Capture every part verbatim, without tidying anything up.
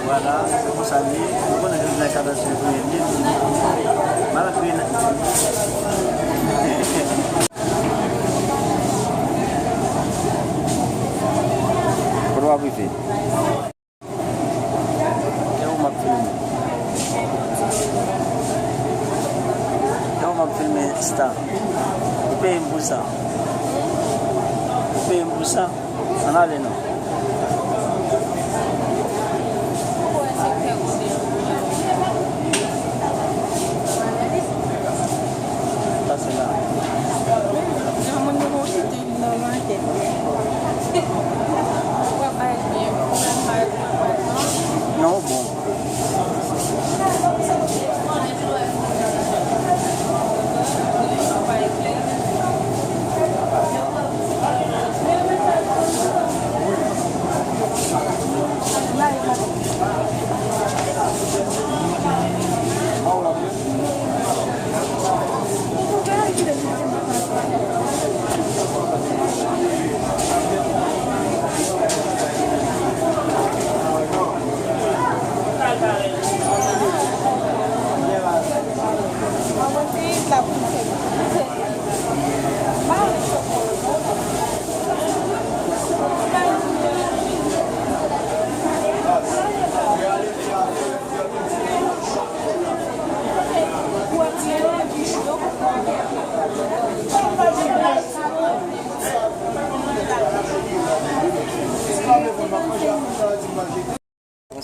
Vwala, se konsa li ye. Nou konnen jodi a katòz fevriye, li. Malgre n- Kote w ap rive? E ou m ap filme? E ou m ap filme, star? Ou peye m pou sa? Ou peye m pou sa? Ann ale non. Pase la. Jan moun yo kite li nan makèt. Ou pa bay byen, ou pa bay byen. Non, bon.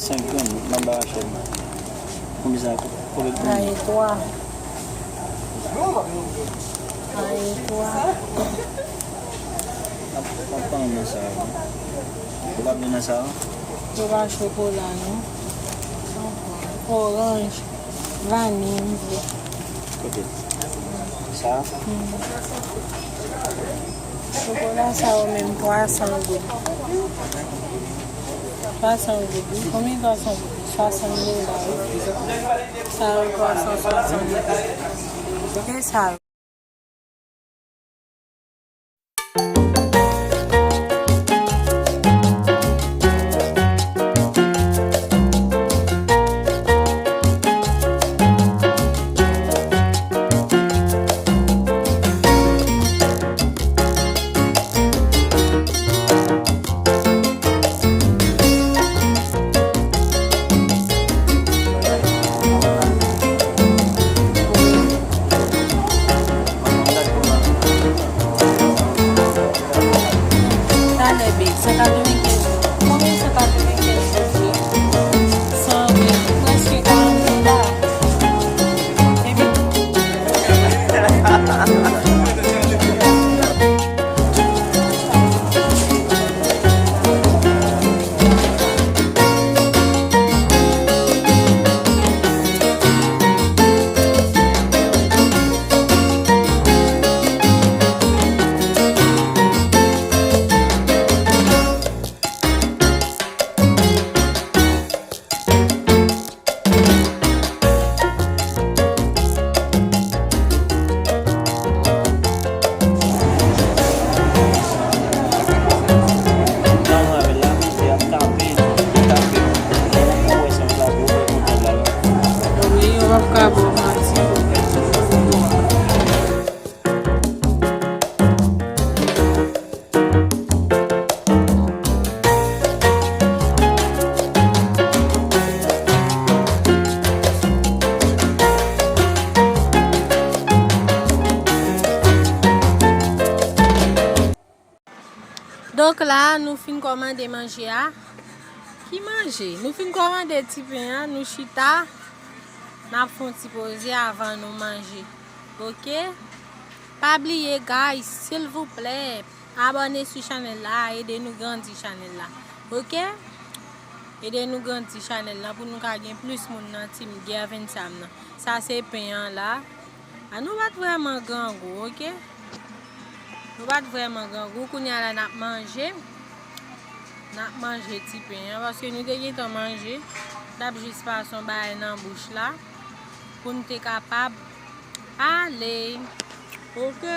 Senk grenn nan ba Rachel. Konbyen sa? Konbyen? Aye twa. Aye twa. Ap, ap pran nan sa a. Ou pa vle nan sa a? Yo pa chokola, non. Oranj, vaniy, m vle. Kote? Sa a? Mm. Chokola sa yo menm, twa san goud. Twa san goud, wi. Konbyen twa san goud? Swasant dola, wi. Sa yo twa san swasant goud. E sa yo? Talè, babe, san katrevenkenz goud. Konbyen san katrevenkenz goud ye? San, prèske karant dola. Epi Wi, yo p ap ka ba w manti. Donk la, nou fin kòmande manje a. Ki manje? Nou fin kòmande ti pen an, nou chita. N ap fè yon ti poze avan nou manje. Oke? Pa bliye, guys, silvouplè, abòne sou chanèl la, ede nou grandi chanèl la. Oke? Ede nou grandi chanèl la pou nou ka gen plis moun nan team Gervin Sam nan. Sa se pen an la. A, nou pa t vrèman grangou, oke? Nou pa t vrèman grangou. Kounye a la, n ap manje. N ap manje ti pen an, paske nou te gentan manje. N ap jis pase yon bagay nan bouch la pou n te kapab ale. Oke?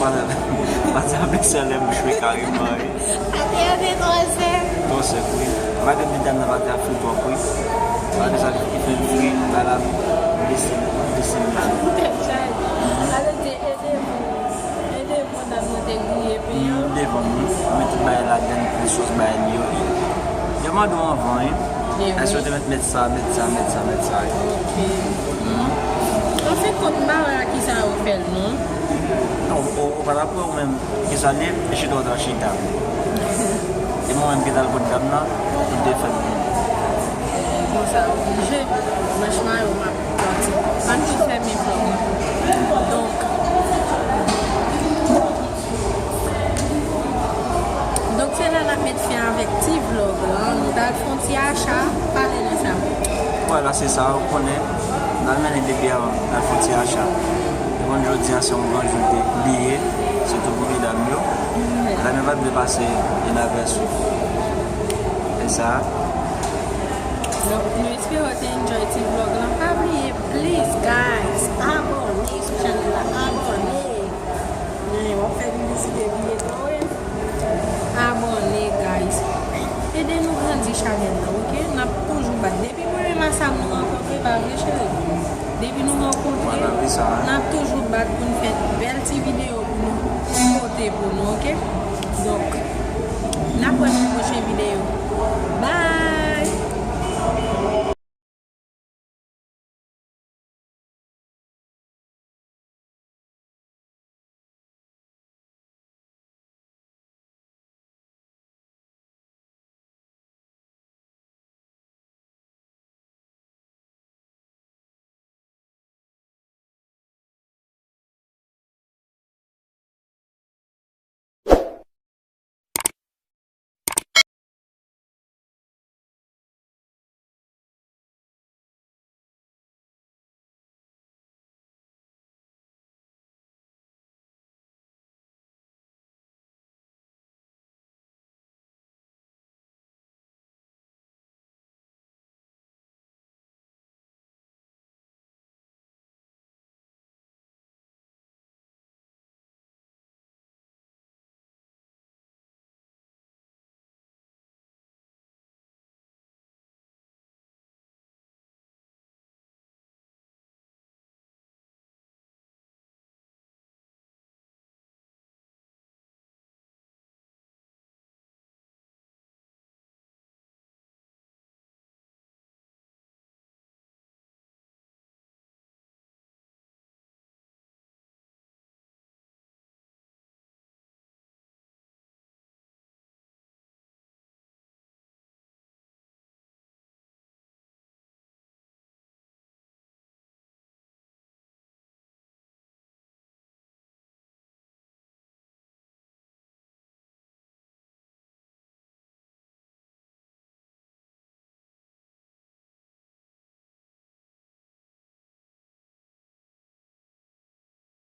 Pati a blese lè m chwe kareman wi. Sa te ede twò sèk. Twò sèk wi. Malgre medam nan pati a fri twòp wi. Malgre sa li fè l fri, bay la blese, blese m la. Tèt chaje. Alò te ede pou, ede pou dam nan te griye pen an. Devan m wi. Mwen tout bagay ladann, plis sòs bagay li yo. Yo mande w anvan wi. Èske w te mèt, mèt sa, mèt sa, mèt sa, mèt sa wi. Ok. An fen kont, m pa wè a kisa yo fè l non. Non, ou, ou pa t ap wè ou menm. Kisa l ye? Chita w ta chita. E mwen menm ki t al kot dam nan, m te fè l. Konsa oblije. Manch mayo m ap pati. Ann tou fèmen vlòg la. Donk, donk se la n ap met fen avèk ti vlòg la. Nou t al fè yon ti acha, pale de sa. Vwala, se sa, ou konnen. N al mennen bebe a, n al fè yon ti acha. Ou konn jodi a se yon gran jou de, li ye, sitou pou medam yo. Medam yo pa t vle pase inavèsyon. E sa. Donk, nou espere w te enjoy ti vlòg lan. Pa bliye, please, guys, abòne sou chanèl la, abòne. Men, w ap fè piblisite byen tou, wi. Abòne, guys. Ede nou grandi chanèl la, wi.